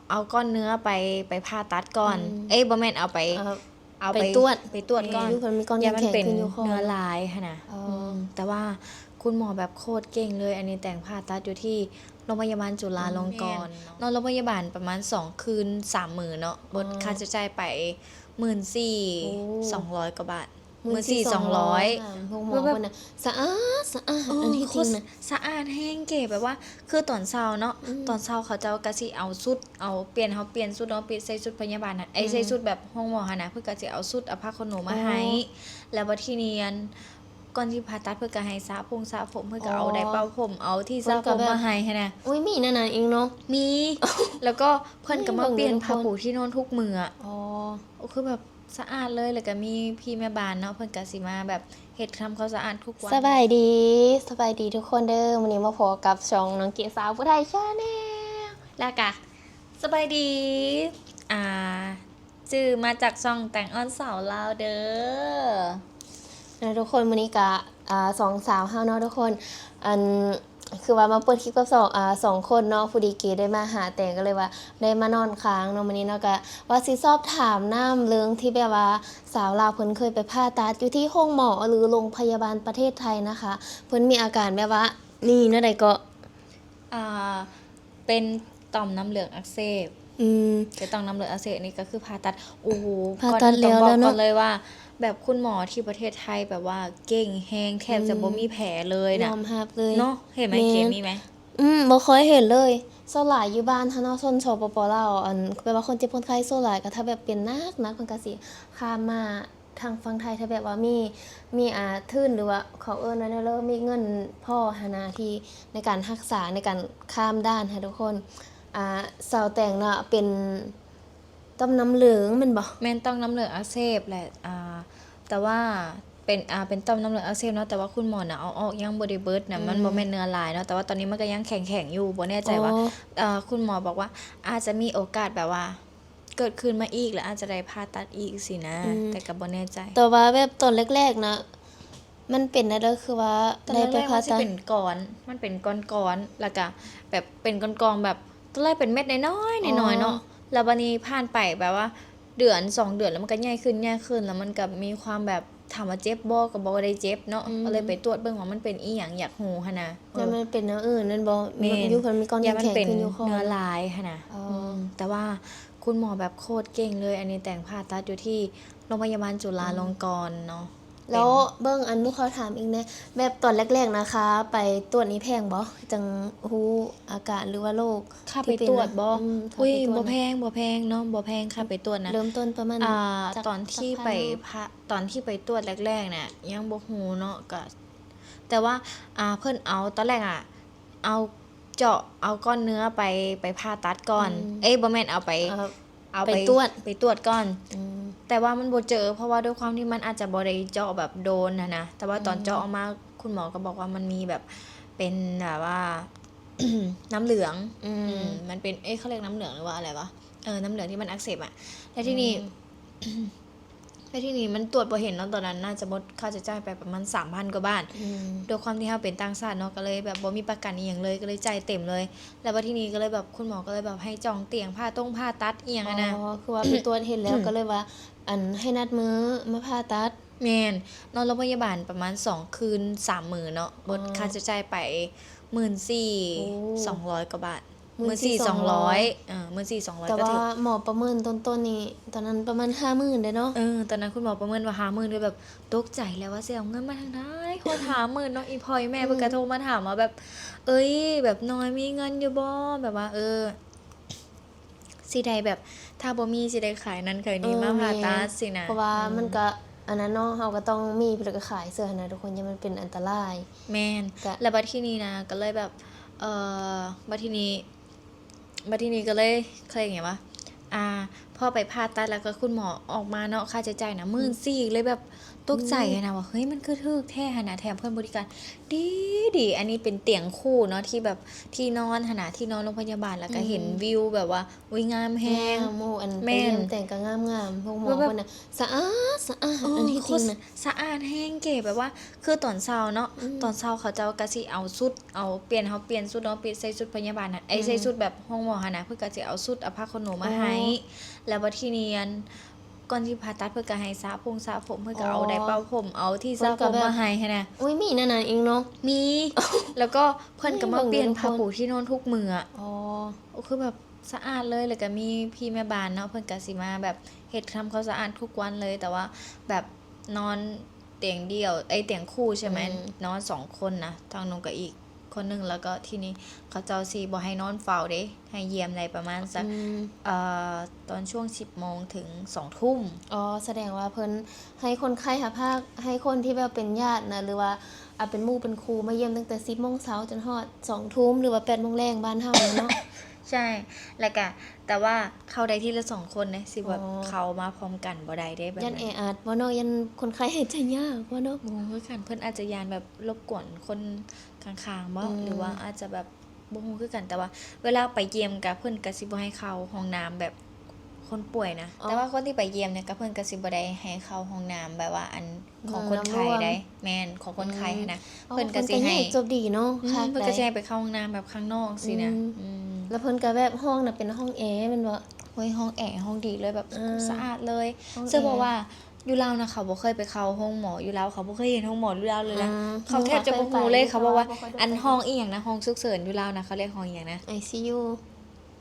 ເອົາກ້ອນເນື້ອໄປ ໄປຜ່າຕັດກ່ອນ ອືມ ເອີຍ ບໍ່ແມ່ນ ເອົາໄປ ເອີ ເອົາໄປ ໄປຕວດ ໄປຕວດກ່ອນ ຢູ່ເພິ່ນມີກ້ອນ ຢ້ານມັນເປັນ ແຂງຂຶ້ນຢູ່ຄໍ ເນື້ອລາຍຫັ້ນນະ ອໍ ອືມ ແຕ່ວ່າຄຸນໝໍແບບໂຄດເກັ່ງເລີຍ ອັນນີ້ແຕ່ງຜ່າຕັດຢູ່ທີ່ໂຮງພະຍາບານຈຸລາລົງກອນ ອືມ ແມ່ນ ເນາະ ນອນໂຮງພະຍາບານປະມານສອງຄືນສາມມື້ເນາະ ເບິດ ອໍ ຄ່າໃຊ້ຈ່າຍໄປ ໝື່ນສີ່ ໂອ້ ສອງຮ້ອຍກວ່າບາດ ໝື່ນສີ່ ສອງຮ້ອຍ ໂຮງໝໍເພິ່ນນະ ສະອາດ ສະອາດ ເອີ ອັນທີ່ຈິງນະ ສະອາດແຮງເກ ແບບວ່າ ຄືຕອນເຊົ້າເນາະ ອືມ ຕອນເຊົ້າເຂົາເຈົ້າກະຊິເອົາຊຸດ ເອົາ ປ່ຽນ ເຮົາປ່ຽນຊຸດເນາະ ປ່ຽນໃສ່ຊຸດພະຍາບານນະ ເອີ ອືມ ໃສ່ຊຸດແບບໂຮງໝໍຫັ້ນນະ ເພິ່ນກະຊິເອົາຊຸດ ຜ້າຂົນໜູມາໃຫ້ ອໍ ແລ້ວບັດທີນີ້ ອັນ ກ່ອນຊິຜ່າຕັດ ເພິ່ນກະໃຫ້ສະຜົງສະຜົມ ເພິ່ນກະເອົາ ອໍ ໄດເປົ່າຜົມ ເອົາທີ່ສະຜົມມາໃຫ້ຫັ້ນນະ ອຸ້ຍ ມີແນວນັ້ນອີກເນາະ ມີ ແລ້ວກໍເພິ່ນກະມາປ່ຽນຜ້າປູທີ່ນອນທຸກມື້ ອໍ ຄືແບບ ສະອາດເລີຍ ແລ້ວກະມີພີ່ແມ່ບ້ານເນາະ ເພິ່ນກະຊິມາແບບເຮັດທຳຄວາມສະອາດທຸກວັນ. ສະບາຍດີ ສະບາຍດີທຸກຄົນເດີ ມື້ນີ້ມາພໍ້ກັບຊ່ອງນ້ອງເກດສາວຜູ້ໄທ Channel ແລ້ວກະສະບາຍດີ ອ່າ ຈື່ມາຈາກຊ່ອງແຕງອ່ອນສາວລາວເດີ. ເນາະ ທຸກຄົນ ມື້ນີ້ກະ ອ່າ ສອງສາວເຮົາເນາະທຸກຄົນ ອັນ ຄືວ່າມາເປີດຄລິບກັບສອງ ອ່າ ສອງຄົນເນາະ ພໍດີເກດໄດ້ມາຫາແຕງ ກໍເລີຍວ່າໄດ້ມານອນຄ້າງເນາະ ມື້ນີ້ເນາະ ກະວ່າຊິສອບຖາມນຳເລື່ອງທີ່ແບບວ່າສາວລາວເພິ່ນເຄີຍໄປຜ່າຕັດຢູ່ທີ່ໂຮງໝໍ ຫຼື ໂຮງພະຍາບານປະເທດໄທນະຄະ ເພິ່ນມີອາການແບບວ່ານີ້ແນວໃດເກາະ? ອ່າ ເປັນຕ່ອມນ້ຳເຫຼືອງອັກເສບ ອືມ ແຕ່ຕ້ອງນ້ຳເຫຼືອງອັກເສບນີ້ກໍຄືຜ່າຕັດ ໂອ້ໂຫ ຜ່າຕັດແລ້ວເນາະ ກ່ອນອື່ນຕ້ອງບອກກ່ອນເລີຍວ່າ ແບບຄຸນໝໍທີ່ປະເທດໄທແບບວ່າເກັ່ງແຮງ ແທບຈະບໍ່ມີແຜເລີຍນະ ຍອມຮັບເລີຍເນາະ ເຫັນໄໝ ເກດ ມີໄໝ? ອືມ ບໍ່ຄ່ອຍເຫັນເລີຍ ສ່ວນຫຼາຍຢູ່ບ້ານເຮົາເນາະ ຊົນ ສປປ ລາວ ອັນ ແບບວ່າຄົນເຈັບຄົນໄຂ້ສ່ວນຫຼາຍກໍຖ້າແບບເປັນໜັກໆ ເພິ່ນກໍຊິຂ້າມມາ ທາງຝັ່ງໄທ ຖ້າແບບວ່າມີ ມີ ອ່າ ທຶນ ຫຼືວ່າເຂົາເອີ້ນວ່າແນວໃດ ມີເງິນພໍຫັ້ນນະ ທີ່ໃນການຮັກສາ ໃນການຂ້າມດ່ານຫັ້ນທຸກຄົນ ອ່າ ສາວແຕງນະ ເປັນຕ່ອມນ້ຳເຫຼືອງແມ່ນບໍ່? ແມ່ນ ຕ່ອມນ້ຳເຫຼືອງອັກເສບແຫຼະ ອ່າ ແຕ່ວ່າເປັນ ອ່າ ເປັນຕ່ອມນ້ຳເຫຼືອງອັກເສບເນາະ ແຕ່ວ່າຄຸນໝໍນະເອົາອອກຍັງບໍ່ໄດ້ເບິດນະ ອືມ ມັນບໍ່ແມ່ນເນື້ອລາຍເນາະ ແຕ່ວ່າຕອນນີ້ມັນກໍຍັງແຂງໆຢູ່ ບໍ່ແນ່ໃຈວ່າ ເອີ ຄຸນໝໍບອກວ່າອາດຈະມີໂອກາດແບບວ່າ ເກີດຂຶ້ນມາອີກ ແລະ ອາດຈະໄດ້ຜ່າຕັດອີກຊີ້ນະ ອືມ ແຕ່ກໍບໍ່ແນ່ໃຈ ແຕ່ວ່າແບບຕອນແລກໆນະ ມັນເປັນແນວໃດ ຄືວ່າໄດ້ໄປຜ່າຕັດ? ຕອນແລກໆມັນຊິເປັນກ້ອນ ມັນເປັນກ້ອນໆ ແລ້ວກະແບບເປັນກ້ອນໆ ແບບຕອນແລກເປັນເມັດນ້ອຍໆ ນ້ອຍໆເນາະ ອໍ ແລ້ວບາດນີ້ຜ່ານໄປແບບວ່າເດືອນສອງເດືອນ ແລ້ວມັນກໍໃຫຍ່ຂຶ້ນ ໃຫຍ່ຂຶ້ນ ແລ້ວມັນກໍມີຄວາມແບບ ຖາມວ່າເຈັບບໍ່ ກໍບໍ່ໄດ້ເຈັບເນາະ ອືມ ກໍເລີຍໄປຕວດເບິ່ງວ່າມັນເປັນອີ່ຫຍັງ ຢາກຮູ້ຫັ້ນນະ ເອີ ຢ້ານມັນເປັນແນວອື່ນແມ່ນບໍ່? ແມ່ນ ຢູ່ເພິ່ນມີກ້ອນແຂງຂຶ້ນຢູ່ຄໍ ເນື້ອລາຍຫັ້ນນະ ອໍ ອືມ ແຕ່ວ່າຄຸນໝໍແບບໂຄດເກັ່ງເລີຍ ອັນນີ້ແຕ່ງຜ່າຕັດຢູ່ທີ່ໂຮງພະຍາບານຈຸລາລົງກອນເນາະ ແລ້ວເບິ່ງ ອັນໝູ່ຂໍຖາມອີກແດ່ ແບບຕອນແລກໆນະ ຄ່າໄປຕວດນີ້ແພງບໍ່? ຈັ່ງຮູ້ອາການ ຫຼືວ່າໂລກ ຄ່າໄປຕວດບໍ່? ອືມ ອຸ້ຍ ຄ່າໄປຕວດ ບໍ່ແພງ ບໍ່ແພງເນາະ ບໍ່ແພງ ຄ່າໄປຕວດນະ ເລີ່ມຕົ້ນປະມານ ອ່າ ຈັກ ຕອນທີ່ໄປ ພັນ ຕອນທີ່ໄປຕວດແລກໆນະ ຍັງບໍ່ຮູ້ເນາະ ກະ ແຕ່ວ່າ ອ່າ ເພິ່ນເອົາ ຕອນແລກອະ ເອົາເຈາະ ເອົາກ້ອນເນື້ອໄປ ໄປຜ່າຕັດກ່ອນ ອືມ ເອີຍ ບໍ່ແມ່ນ ເອົາໄປ ເອີ ເອົາໄປ ໄປຕວດ ໄປຕວດກ່ອນ ອືມ ແຕ່ວ່າມັນບໍ່ເຈີ ເພາະວ່າດ້ວຍຄວາມທີ່ມັນອາດຈະບໍ່ໄດ້ເຈາະແບບໂດນຫັ້ນນະ ແຕ່ວ່າຕອນ ອືມ ເຈາະອອກມາ ຄຸນໝໍກໍບອກວ່າມັນມີແບບ ເປັນແບບວ່າ ນ້ຳເຫຼືອງ ອືມ ອືມ ມັນເປັນ ເອີຍ ເຂົາຮຽກນ້ຳເຫຼືອງ ຫຼືວ່າອະໄລວະ ເອີ ນ້ຳເຫຼືອງທີ່ມັນອັກເສບອະ ແລ້ວທີນີ້ ອືມ ແລ້ວທີນີ້ມັນຕວດບໍ່ເຫັນເນາະ ຕອນນັ້ນໜ້າຈະໝົດຄ່າໃຊ້ຈ່າຍໄປປະມານສາມພັນກວ່າບາດ ອືມ ດ້ວຍຄວາມທີ່ເຮົາເປັນຕ່າງຊາດເນາະ ກໍເລີຍແບບບໍ່ມີປະກັນອີ່ຫຍັງເລີຍ ກໍເລີຍຈ່າຍເຕັມເລີຍ ແລ້ວບັດທີນີ້ກໍເລີຍແບບ ຄຸນໝໍກໍເລີຍແບບໃຫ້ຈອງຕຽງ ຜ່າຕົງຜ່າຕັດອີ່ຫຍັງຫັ້ນນະ ອໍ ຄືວ່າໄປຕວດເຫັນແລ້ວ ກໍເລີຍວ່າ ອັນ ໃຫ້ນັດມື້ມາຜ່າຕັດ ແມ່ນ ນອນໂຮງພະຍາບານປະມານສອງຄືນສາມມື້ເນາະ ເບິດ ອໍ ຄ່າໃຊ້ຈ່າຍໄປ ໝື່ນສີ່ ໂອ້ ສອງຮ້ອຍກວ່າບາດ ໝື່ນສີ່ ສອງຮ້ອຍ ເອີ ໝື່ນສີ່ ສອງຮ້ອຍ ແຕ່ວ່າໝໍປະເມີນຕົ້ນໆນີ້ ຕອນນັ້ນປະມານຫ້າໝື່ນເດ້ເນາະ ເອີ ຕອນນັ້ນຄຸນໝໍປະເມີນວ່າຫ້າໝື່ນ ກໍແບບຕົກໃຈແລ້ວວ່າຊິເອົາເງິນມາທາງໃດ ຮອດຫ້າໝື່ນເນາະ ອີ່ພໍ່ອີ່ແມ່ ອືມ ເພິ່ນກໍໂທມາຖາມວ່າແບບ ເອີຍ ແບບນ້ອຍມີເງິນຢູ່ບໍ່ ແບບວ່າ ເອີ ຊິໄດ້ແບບ ຖ້າບໍ່ມີຊິໄດ້ຂາຍນັ້ນຂາຍນີ້ ເອີ ມາຜ່າຕັດ ແມ່ນ ຊີ້ນະ ເພາະວ່າ ອືມ ມັນກະ ອັນນັ້ນເນາະ ເຮົາກໍຕ້ອງມີ ແລ້ວກໍຂາຍເຊື່ອຫັ້ນນະທຸກຄົນ ຢ້ານມັນເປັນອັນຕະລາຍ ແມ່ນ ກະ ແລ້ວບັດທີນີ້ນະ ກໍເລີຍແບບ ເອີ ບັດທີນີ້ ບັດທີນີ້ກໍເລີຍ ເຂົາເອີ້ນຫຍັງວະ ອ່າ ເພິ່ ພໍໄປຜ່າຕັດແລ້ວກໍຄຸນໝໍອອກມາເນາະ ຄ່າໃຊ້ຈ່າຍນະ ໝື່ນສີ່ ເລີຍ ແບບຕົກໃຈຫັ້ນນະວ່າ ເຮີ້ຍ ມັນຄືຖືກແທ້ຫັ້ນນະ ແຖມເພິ່ນບໍລິການດີໆ. ອັນນີ້ເປັນຕຽງຄູ່ເນາະ ທີ່ແບບທີ່ນອນຫັ້ນນະ ທີ່ນອນໂຮງພະຍາບານ ແລ້ວກໍເຫັນ ອືມ ວິວແບບວ່າ ອຸ້ຍ ງາມແຮງ ງາມ ໂອ້ ອັນ ແມ່ນ ໄປຢ້ຽມແຕ່ງກໍງາມໆ ໂຮງໝໍ ແບບ ເພິ່ນນະ ສະອາດ ສະອາດ ເອີ ອັນທີ່ຈິງນະ ສະອາດແຮງເກ ແບບວ່າ ຄືຕອນເຊົ້າເນາະ ອືມ ຕອນເຊົ້າເຂົາເຈົ້າກໍຊິເອົາຊຸດ ເອົາ ປ່ຽນ ເຮົາປ່ຽນຊຸດເນາະ ປ່ຽນໃສ່ຊຸດພະຍາບານນະ ເອີ ອືມ ໃສ່ຊຸດແບບໂຮງໝໍຫັ້ນນະ ເພິ່ນກໍຊິເອົາຊຸດ ເອົາຜ້າຂົນໜູມາໃຫ້ ອໍ ແລ້ວບັດທີນີ້ ອັນ ກ່ອນຊິຜ່າຕັດ ເພິ່ນກໍໃຫ້ສະຜົງສະຜົມ ເພິ່ນກໍເອົາ ອໍ ໄດເປົ່າຜົມ ເອົາທີ່ສະຜົມມາໃຫ້ຫັ້ນນະ. ອຸ້ຍ ມີແນວນັ້ນອີກເນາະ? ມີ ແລ້ວກໍເພິ່ນກໍມາປ່ຽນຜ້າປູທີ່ນອນທຸກມື້ອະ. ອໍ ໂອ້ ຄືແບບ ສະອາດເລີຍ ແລ້ວກໍມີພີ່ແມ່ບ້ານເນາະ ເພິ່ນກໍຊິມາແບບເຮັດທຳຄວາມສະອາດທຸກວັນເລີຍ ແຕ່ວ່າແບບນອນຕຽງດຽວ ເອີຍ ຕຽງຄູ່ໃຊ່ໄໝ? ອືມ ນອນສອງຄົນນະ ທາງໜູກັບອີກຄົນໜຶ່ງ ແລ້ວກໍທີນີ້ເຂົາເຈົ້າຊິບໍ່ໃຫ້ນອນເຝົ້າເດ້ ໃຫ້ຢ້ຽມໄດ້ປະມານສັກ ອືມ ເອີ ຕອນຊ່ວງສິບໂມງເຖິງສອງທຸ່ມ. ອໍ ສະແດງວ່າເພິ່ນໃຫ້ຄົນໄຂ້ຫາພາກ ໃຫ້ຄົນທີ່ແບບເປັນຍາດນະ ຫຼືວ່າ ອາ ເປັນໝູ່ເປັນຄູ່ມາຢ້ຽມຕັ້ງແຕ່ສິບໂມງເຊົ້າຈົນຮອດສອງທຸ່ມ ຫຼືວ່າແປດໂມງແລງບ້ານເຮົາເນາະ. ໃຊ່ ແລ້ວກະ ແຕ່ວ່າເຂົ້າໄດ້ທີລະສອງຄົນເດ້ ຊິແບບ ອໍ ເຂົ້າມາພ້ອມກັນບໍ່ໄດ້ເດ້ ແບບນັ້ນ ຢ້ານແອອັດບໍ່ເນາະ ຢ້ານຄົນໄຂ້ຫາຍໃຈຍາກບໍ່ເນາະ. ບໍ່ຮູ້ຄືກັນ ເພິ່ນອາດຈະຢ້ານແບບລົບກວນຄົນຂ້າງໆບໍ່ ອືມ ຫຼືວ່າອາດຈະແບບ ບໍ່ຮູ້ຄືກັນ ແຕ່ວ່າເວລາໄປຢ້ຽມກະ ເພິ່ນກະຊິບໍ່ໃຫ້ເຂົ້າຫ້ອງນ້ຳແບບຄົນປ່ວຍນະ. ອໍ ແຕ່ວ່າຄົນທີ່ໄປຢ້ຽມນີ້ກະ ເພິ່ນກະຊິບໍ່ໄດ້ໃຫ້ເຂົ້າຫ້ອງນ້ຳແບບວ່າ ອັນ ຂອງຄົນໄຂ້ໄດ໋. ແມ່ນ ຂອງຄົນໄຂ້ຫັ້ນນະ. ອໍ ເພິ່ນກະຊິໃຫ້ ໂອ້ ເພິ່ນກະໃຫ້ໂຊກດີເນາະ. ອືມ ຄັກ ເພິ່ນກະຊິໃຫ້ໄປເຂົ້າຫ້ອງນ້ຳແບບຂ້າງນອກຊີ້ນະ. ອືມ ອືມ ແລ້ວເພິ່ນກະແບບຫ້ອງນະເປັນຫ້ອງແອແມ່ນບໍ່? ໂອ້ຍ ຫ້ອງແອ ຫ້ອງດີເລີຍ ແບບ ເອີ ສະອາດເລີຍ. ເຊິ່ງເວົ້າວ່າ ຢູ່ລາວນະ ເຂົາບໍ່ເຄີຍໄປເຂົ້າໂຮງໝໍ ຢູ່ລາວເຂົາບໍ່ເຄີຍເຫັນໂຮງໝໍຢູ່ລາວເລີຍນະ. ອືມ ເຂົາແທບຈະບໍ່ຮູ້ເລີຍ. ເຂົາບອກວ່າ ອັນຫ້ອງອີ່ຫຍັງນະ ຫ້ອງສຸກເສີນຢູ່ລາວນະ ເຂົາຮຽກຫ້ອງອີ່ຫຍັງນະ? ໄອຊີຢູ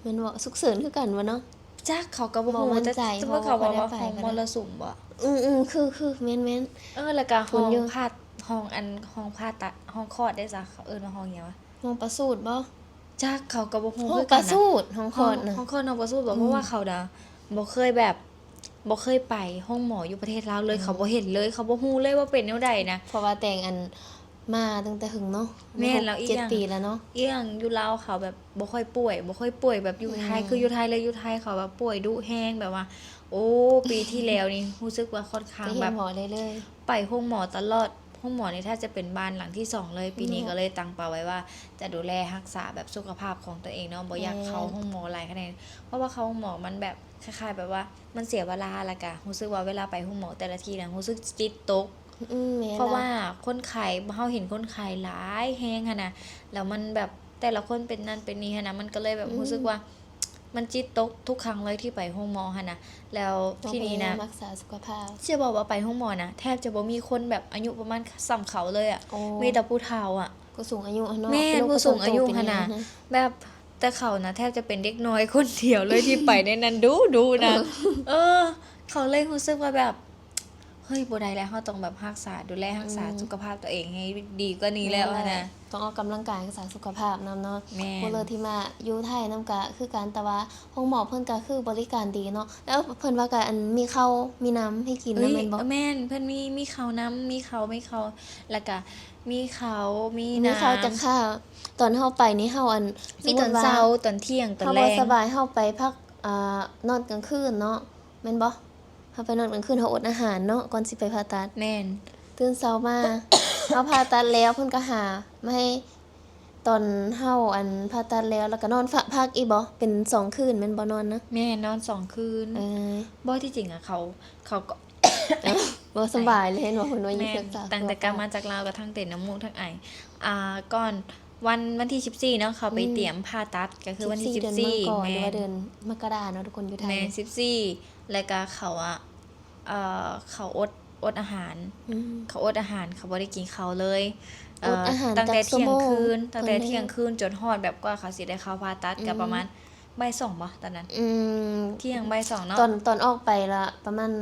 ແມ່ນບໍ່? ສຸກເສີນຄືກັນບໍ່ເນາະ? ຈັກ ເຂົາກໍບໍ່ຮູ້ ແຕ່ເຂົາເວົ້າວ່າຫ້ອງມໍລະສຸມບໍ? ອືມໆ ຄືໆ ແມ່ນໆ. ເອີ ແລ້ວກໍຫ້ອງຜ່າ ຫ້ອງອັນ ຫ້ອງຜ່າຕັດ ຫ້ອງຄອດເດ້ຊະ ເຂົາເອີ້ນວ່າຫ້ອງຫຍັງວະ? ຫ້ອງປະສູດບໍ? ຈັກ ເຂົາກໍບໍ່ຮູ້ຄືກັນນະ. ຫ້ອງປະສູດ ຫ້ອງຄອດນະ ຫ້ອງ ຫ້ອງຄອດ ຫ້ອງປະສູດບໍ? ອືມ ເພາະວ່າເຂົານະບໍ່ເຄີຍແບບ ບໍ່ເຄີຍໄປໂຮງໝໍຢູ່ປະເທດລາວເລີຍ. ອືມ ເຂົາບໍ່ເຫັນເລີຍ ເຂົາບໍ່ຮູ້ເລີຍວ່າເປັນແນວໃດນະ. ເພາະວ່າແຕ່ງອັນ ມາຕັ້ງແຕ່ຫຶງເນາະ. ແມ່ນແລ້ວ ອີກຢ່າງ ເຈັດປີແລ້ວເນາະ. ອີກຢ່າງຢູ່ລາວເຂົາແບບບໍ່ຄ່ອຍປ່ວຍ ບໍ່ຄ່ອຍປ່ວຍແບບຢູ່ໄທ. ອືມ ຄືຢູ່ໄທເລີຍ ຢູ່ໄທເຂົາແບບປ່ວຍດຸແຮງ ແບບວ່າ ໂອ້ ປີທີ່ແລ້ວນີ້ຮູ້ສຶກວ່າຂ້ອນຂ້າງແບບ ໄປໂຮງໝໍຕະຫຼອດ. ໂຮງໝໍນີ້ແທບຈະເປັນບ້ານຫຼັງທີສອງເລີຍ. ປີນີ້ ແມ່ນ ກໍເລີຍຕັ້ງເປົ້າໄວ້ວ່າຈະດູແລຮັກສາແບບສຸຂະພາບຂອງຕົວເອງເນາະ ບໍ່ຢາກເຂົ້າ ແມ່ນ ໂຮງໝໍຫຼາຍຂະໜາດ ເພາະວ່າເຂົ້າໂຮງໝໍມັນແບບຄ້າຍໆແບບວ່າມັນເສຍເວລາ ແລ້ວກະຮູ້ສຶກວ່າເວລາໄປໂຮງໝໍແຕ່ລະທີນະ ຮູ້ສຶກຈິດຕົກ. ອືມ ແມ່ນ ເພາະວ່າຄົນໄຂ້ ເຮົາເຫັນຄົນໄຂ້ຫຼາຍແຮງຫັ້ນນະ ແລ້ວມັນແບບແຕ່ລະຄົນເປັນນັ້ນເປັນນີ້ຫັ້ນນະ ມັນກໍເລີຍແບບ ອືມ ຮູ້ສຶກວ່າ ມັນຈິດຕົກທຸກຄັ້ງເລີຍທີ່ໄປໂຮງໝໍຫັ້ນນະ. ແລ້ວທີນີ້ນະ ຕ້ອງໄປຮັກສາສຸຂະພາບ ຊິບອກວ່າໄປໂຮງໝໍນະ ແທບຈະບໍ່ມີຄົນແບບອາຍຸປະມານສ່ຳເຂົາເລີຍອະ. ໂອ້ ມີແຕ່ຜູ້ເຖົ້າອະ ຜູ້ສູງອາຍຸຫັ້ນເນາະ. ແມ່ນ ຜູ້ສູງອາຍຸຫັ້ນນະ ແບບ ແຕ່ເຂົານະແທບຈະເປັນເດັກນ້ອຍຄົນດຽວເລີຍທີ່ໄປໃນນັ້ນດຸໆນະ. ເອີ ເອີ ເຂົາເລີຍຮູ້ສຶກວ່າແບບ ເຮີ້ຍ ບໍ່ໄດ້ແລ້ວ ເຮົາຕ້ອງແບບຮັກສາ ດູແລຮັກສາ ອືມ ສຸຂະພາບຕົວເອງໃຫ້ດີກວ່ານີ້ແລ້ວຫັ້ນນະ. ແມ່ນແຫຼະ ຕ້ອງອອກກຳລັງກາຍ ຮັກສາສຸຂະພາບນຳເນາະ. ແມ່ນ ຜູ້ເລີດທີ່ມາຢູ່ໄທນຳກະຄືກັນ ແຕ່ວ່າໂຮງໝໍເພິ່ນກະຄືບໍລິການດີເນາະ. ແລ້ວເພິ່ນວ່າກະ ອັນ ມີເຂົ້າມີນ້ຳໃຫ້ກິນນຳ ເອີຍ ແມ່ນບໍ່? ແມ່ນ ເພິ່ນມີ ມີເຂົ້ານຳ ມີເຂົ້າ ມີເຂົ້າ ແລ້ວກະມີເຂົ້າ ມີ ມີນ້ຳ ມີເຂົ້າຈັກຄາບ. ຕອນເຮົາໄປນີ້ເຮົາ ອັນ ມີຕອນເຊົ້າ ສົມມຸດວ່າ ຕອນທ່ຽງ ຕອນແລງ ເຮົາບໍ່ສະບາຍ ເຮົາໄປພັກ ອ່າ ນອນກາງຄືນເນາະ ແມ່ນບໍ່? ເຮົາໄປນອນກາງຄືນ ເຮົາອົດອາຫານເນາະ ກ່ອນຊິໄປຜ່າຕັດ. ແມ່ນ ຕື່ນເຊົ້າມາ ເຮົາຜ່າຕັດແລ້ວ ເພິ່ນກໍຫາມາໃຫ້ ຕອນເຮົາ ອັນ ຜ່າຕັດແລ້ວ ແລ້ວກໍນອນ ພະ ພັກອີກບໍ່? ເປັນສອງຄືນແມ່ນບໍ່ ນອນນະ? ແມ່ນ ນອນສອງຄືນ. ເອີ ບໍ່ ທີ່ຈິງອະ ເຂົາ ເຂົາກໍ ບໍ່ສະບາຍເລີຍ ເຫັນວ່າເພິ່ນວ່າຢູ່ ແມ່ນ ສຶກສາ ຕັ້ງແຕ່ກັບມາຈາກລາວກໍທັງເຕັນນ້ຳມູກທັງໄອ. ອ່າ ກ່ອນ ວັນ ວັນທີສິບສີ່ເນາະ ເຂົາໄປ ອືມ ຕຽມຜ່າຕັດ ກໍຄືວັນທີສິບສີ່ ສິບສີ່ ແມ່ນ ຫຼືວ່າເດືອນມັກກະລາເນາະ ທຸກຄົນຢູ່ໄທ. ແມ່ນ ສິບສີ່ ແລ້ວກະເຂົາອະ ເອີ ເຂົາອົດ ອົດອາຫານ ອືມ ເຂົາອົດອາຫານ ເຂົາບໍ່ໄດ້ກິນເຂົ້າເລີຍ. ເອີ ອົດອາຫານ ຕັ້ງແຕ່ທ່ຽງຄືນ ຈັກຊົ່ວໂມງ ຕັ້ງແຕ່ທ່ຽງຄືນຈົນຮອດແບບກວ່າເຂົາຊິໄດ້ເຂົ້າຜ່າຕັດ ອືມ ກໍປະມານບ່າຍສອງບໍ່ ຕອນນັ້ນ? ອືມ ທ່ຽງ ບ່າຍສອງເນາະ. ຕອນ ຕອນອອກໄປລະປະມານ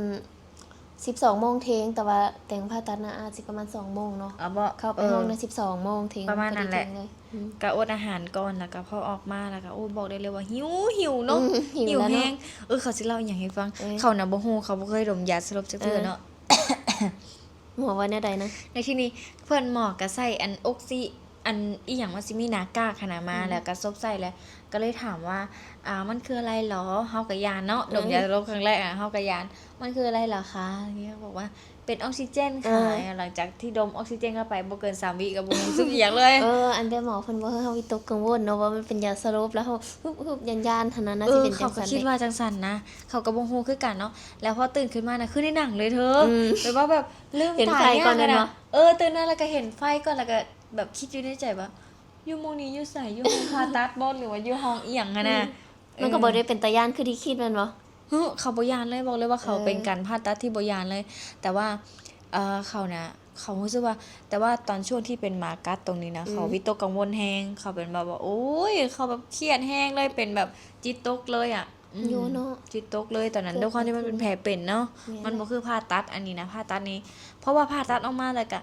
ສິບສອງໂມງທ່ຽງ ແຕ່ວ່າແຕ່ງຜ່າຕັດນະອາດຊິປະມານສອງໂມງເນາະ. ເອົາບໍ່? ເຂົ້າໄປຫ້ອງນະ ເອີ ສິບສອງໂມງທ່ຽງ ປະມານນັ້ນແຫຼະ ພໍດີທ່ຽງເລີຍ. ອືມ ກະອົດອາຫານກ່ອນ ແລ້ວກະພໍອອກມາ ແລ້ວກະ ໂອ້ ບອກໄດ້ເລີຍວ່າຫິວ ຫິວເນາະ ອືມ ຫິວແຮງ. ເອີ ເຂົາຊິເລົ່າອີ່ຫຍັງໃຫ້ຟັງ ເອີ ເຂົານະບໍ່ຮູ້ ເຂົາບໍ່ເຄີຍດົມຢາສະຫຼົບຈັກເທື່ອເນາະ. ເອີ ໝໍວ່າແນວໃດນະ? ໃນທີ່ນີ້ເພິ່ນ ໝໍກະໃສ່ອັນອົກຊີ ອັນອີ່ຫຍັງວ່າຊິມີໜ້າກາກຫັ້ນນະມາ ອືມ ແລ້ວກະສົບໃສ່ ແລ້ວ ກໍເລີຍຖາມວ່າ ອ່າ ມັນຄືອະໄລເຫລອ? ເຮົາກໍຢ້ານເນາະ ເອີ ດົມຢາສະຫຼົບຄັ້ງແລກອະ ເຮົາກໍຢ້ານ ມັນຄືອະໄລເຫລອຄະ? ເຂົາບອກວ່າ ເປັນອອກຊີເຈນ ເອີ ຄ່ະ. ຫຼັງຈາກທີ່ດົມອອກຊີເຈນເຂົ້າໄປບໍ່ເກີນສາມວິກໍບໍ່ຮູ້ສຶກອີ່ຫຍັງເລີຍ. ເອີ ອັນແບບໝໍເພິ່ນບໍ່ໃຫ້ເຮົາວິຕົກກັງວົນເນາະ ວ່າມັນເປັນຢາສະຫຼົບ ແລ້ວເຮົາຮຶບໆຢ້ານໆຫັ້ນນະ ໜ້າ ເອີ ຊິເປັນ ເຂົາກໍຄິດວ່າຈັ່ງຊັ້ນນະ ເຂົາກໍບໍ່ຮູ້ຄືກັນເນາະ. ແລ້ວພໍຕື່ນຂຶ້ນມານະ ຄືໃນໜັງເລີຍເທີ ອືມ ແບບວ່າແບບລືມຕາຍຍາກຫັ້ນນະ. ເອີ ຕື່ນມາແລ້ວກໍເຫັນໄຟກ່ອນ ແລ້ວກໍແບບຄິດຢູ່ໃນໃຈວ່າ ຢູ່ໝ່ອງນີ້ຢູ່ໃສ? ຢູ່ຫ້ອງຜ່າຕັດບໍ່ ຫຼືວ່າຢູ່ຫ້ອງອີ່ຫຍັງຫັ້ນນະ? ອືມ ມັນກໍບໍ່ໄດ້ເປັນຕາຢ້ານຄືທີ່ຄິດແມ່ນບໍ່? ຫຶ ເຂົາບໍ່ຢ້ານເລີຍ ບອກເລີຍວ່າເຂົາ ເອີ ເປັນການຜ່າຕັດທີ່ບໍ່ຢ້ານເລີຍ. ແຕ່ວ່າ ເອີ ເຂົານະ ເຂົາຮູ້ສຶກວ່າ ແຕ່ວ່າຕອນຊ່ວງທີ່ເປັນໝາກັດຕົງນີ້ນະ ອືມ ເຂົາວິຕົກກັງວົນແຮງ ເຂົາເປັນແບບວ່າ ໂອ້ຍ ເຂົາແບບຄຽດແຮງເລີຍ ເປັນແບບຈິດຕົກເລີຍອະ. ອືມ ຢູ່ເນາະ ຈິດຕົກເລີຍຕອນນັ້ນ ເກີດ ດ້ວຍຄວາມທີ່ມັນເປັນແຜເປັນເນາະ ແມ່ນ ມັນບໍ່ຄືຜ່າຕັດອັນນີ້ນະ. ຜ່າຕັດນີ້ ເພາະວ່າຜ່າຕັດອອກມາແລ້ວກະ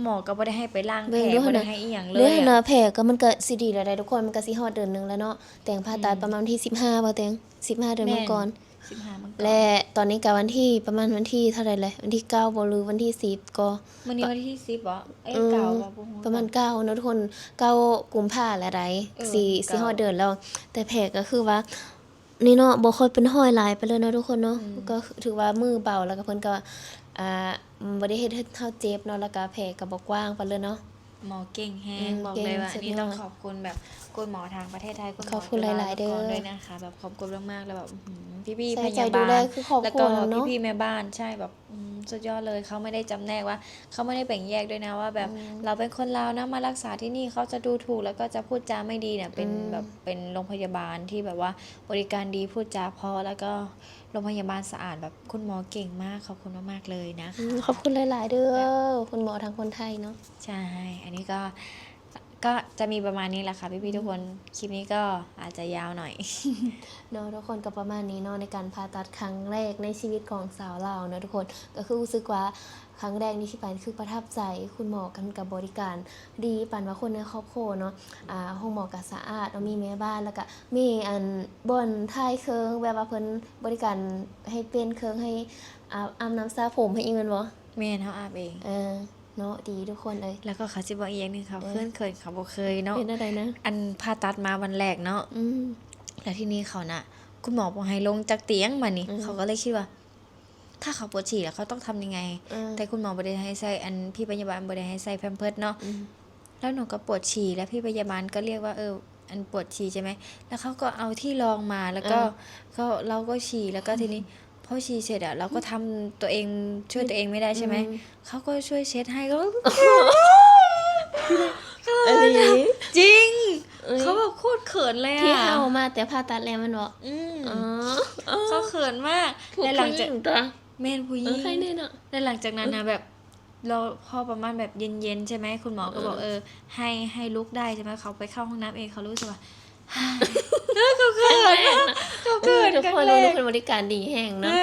ໝໍກໍບໍ່ໄດ້ໃຫ້ໄປລ້າງແຜ ບໍ່ໄດ້ໃຫ້ອີ່ຫຍັງເລີຍ ແຜກໍມັນກໍຊິດີແລ້ວໃດ໋ທຸກຄົນ ມັນກໍຊິຮອດເດືອນໜຶ່ງແລ້ວເນາະ. ແຕງຜ່າຕັດ ອືມ ປະມານວັນທີສິບຫ້າບໍ່ແຕງ? ສິບຫ້າເດືອນມັງກອນ ສິບຫ້າມັງກອນ ແລະ ຕອນນີ້ກໍວັນທີ ປະມານວັນທີເທົ່າໃດແລ້ວ? ວັນທີເກົ້າບໍ່ ຫຼືວັນທີສິບກໍ ມື້ນີ້ວັນທີສິບບໍ່? ເອີ ເກົ້າບໍ່? ບໍ່ຮູ້ ປະມານເກົ້າເນາະທຸກຄົນ ເກົ້າກຸມພາແລ້ວໃດ໋ ເອີ ຊິ ຊິຮອດເດືອນແລ້ວ. ແຕ່ແຜກໍຄືວ່າ ນີ້ເນາະ ບໍ່ຄ່ອຍເປັນຮອຍຫຼາຍປານໃດເນາະທຸກຄົນເນາະ ອືມ ກໍຖືວ່າມືເບົາ ແລ້ວກໍເພິ່ນກໍ ອ່າ ບໍ່ໄດ້ເຮັດໃຫ້ເຮົາເຈັບເນາະ ແລ້ວກໍແຜກໍບໍ່ກວ້າງປານໃດເນາະ. ໝໍເກັ່ງແຮງ ອືມ ບອກເລີຍວ່າ ເກັ່ງສຸດຍອດ ອັນນີ້ຕ້ອງຂອບຄຸນແບບຄຸນໝໍທາງປະເທດໄທ ຄຸນໝໍ ຂອບຄຸນຫຼາຍໆເດີ ຈຸລາລົງກອນດ້ວຍນະຄະ ແບບຂອບຄຸນມາກໆ ແລ້ວແບບ ອືມ ພີ່ໆພະຍາບານ ໃສ່ໃຈດູແລຄືຄອບຄົວເນາະ ແລ້ວກໍພີ່ໆແມ່ບ້ານ ໃຊ່ ແບບ ອືມ ສຸດຍອດເລີຍ ເຂົາບໍ່ໄດ້ຈຳແນກວ່າ ເຂົາບໍ່ໄດ້ແບ່ງແຍກດ້ວຍນະວ່າແບບ ອືມ ເຮົາເປັນຄົນລາວນະ ມາລັກສາທີ່ນີ້ ເຂົາຈະດູຖູກ ແລ້ວກໍຈະພູດຈາໄມ່ດີນະ ເປັນ ອືມ ແບບ ເປັນໂຮງພະຍາບານທີ່ແບບວ່າບໍລິການດີ ພູດຈາເພາະ ແລ້ວກໍໂຮງພະຍາບານສະອາດ ແບບຄຸນໝໍເກັ່ງມາກ ຂອບຄຸນມາກໆເລີຍນະຄະ. ອືມ ຂອບຄຸນຫຼາຍໆເດີ ແບບ ຄຸນໝໍທາງຄົນໄທເນາະ. ໃຊ່ ອັນນີ້ກໍ ກໍຈະມີປະມານນີ້ແຫຼະຄ່ະ ພີ່ໆ ອືມ ທຸກຄົນ ຄລິບນີ້ກໍອາດຈະຍາວໜ້ອຍ ເນາະທຸກຄົນ ກໍປະມານນີ້ເນາະ ໃນການຜ່າຕັດຄັ້ງແລກໃນຊີວິດຂອງສາວລາວເນາະທຸກຄົນ. ກໍຄືຮູ້ສຶກວ່າຄັ້ງແລກນີ້ທີ່ໄປຄືປະທັບໃຈ ຄຸນໝໍເພິ່ນກໍບໍລິການດີປານວ່າຄົນໃນຄອບຄົວເນາະ. ອ່າ ໂຮງໝໍກໍສະອາດເນາະ ມີແມ່ບ້ານ ແລ້ວກໍມີອັນບ່ອນຖ່າຍເຄື່ອງ ແບບວ່າເພິ່ນບໍລິການໃຫ້ປ່ຽນເຄື່ອງ ໃຫ້ອາບ ອາບນ້ຳສະຜົມໃຫ້ອີກແມ່ນບໍ່? ແມ່ນ ເຮົາອາບເອງ ເອີ. ເນາະ ດີທຸກຄົນເອີຍ. ແລ້ວກໍເຂົາຊິບອກອີກຢ່າງໜຶ່ງ ເຂົາ ເອີ ເຂີນໆ ເຂົາບໍ່ເຄີຍເນາະ. ເປັນແນວໃດນະ? ອັນຜ່າຕັດມາວັນແລກເນາະ ອືມ ແລ້ວທີນີ້ເຂົານະ ຄຸນໝໍບໍ່ໃຫ້ລົງຈາກຕຽງບາດນີ້ ອືມ ເຂົາກໍເລີຍຄິດວ່າ ຖ້າເຂົາປວດສີ່ແລ້ວເຂົາຕ້ອງທຳຍັງໄງ? ເອີ ແຕ່ຄຸນໝໍບໍ່ໄດ້ໃຫ້ໃສ່ ອັນ ພີ່ພະຍາບານບໍ່ໄດ້ໃຫ້ໃສ່ແພມເພີດເນາະ ອືມ ແລ້ວໜູກໍປວດສີ່ ແລ້ວພີ່ພະຍາບານກໍລຽກວ່າ ເອີ ອັນປວດສີ່ໃຊ່ໄໝ ແລ້ວເຂົາກໍເອົາທີ່ລອງມາ ແລ້ວກໍ ເອີ ເຂົາ ລາວກໍສີ່ ແລ້ວກໍທີນີ້ ພໍສີ່ເສັດອະ ລາວກໍທຳຕົວເອງ ຊ່ວຍຕົວເອງໄມ່ໄດ້ໃຊ່ໄໝ ອືມ ເຂົາກໍຊ່ວຍເຊັດໃຫ້ ກໍ ອີ່ຫຼີ ຈິງ ເອີຍ ເຂົາແບບໂຄດເຂີນເລີຍອະ ທີ່ເຮົາມາແຕ່ຜ່າຕັດແລ້ວແມ່ນບໍ່? ອືມ ອໍ ເຂົາເຂີນມາກ ແລະ ຫຼັງຈາກ ແມ່ນຜູ້ຍິງ ເອີ ໃຄແນ່ເນາະ ແລະ ຫຼັງຈາກນັ້ນນະ ເອີ ແບບ ແລ້ວພໍປະມານແບບເຢັນໆ ໃຊ່ໄໝ ຄຸນໝໍກໍບອກ ເອີ ເອີ ໃຫ້ ໃຫ້ລຸກໄດ້ໃຊ່ໄໝ ເຂົາໄປເຂົ້າຫ້ອງນ້ຳເອງ ເຂົາຮູ້ສຶກວ່າ ເຂົາເຂີນ ເຂົາເຂີນ ເອີ ທຸກຄົນ ເຂົາເຂີນ ທຸກຄົນບໍລິການດີແຮງເນາະ ເອີ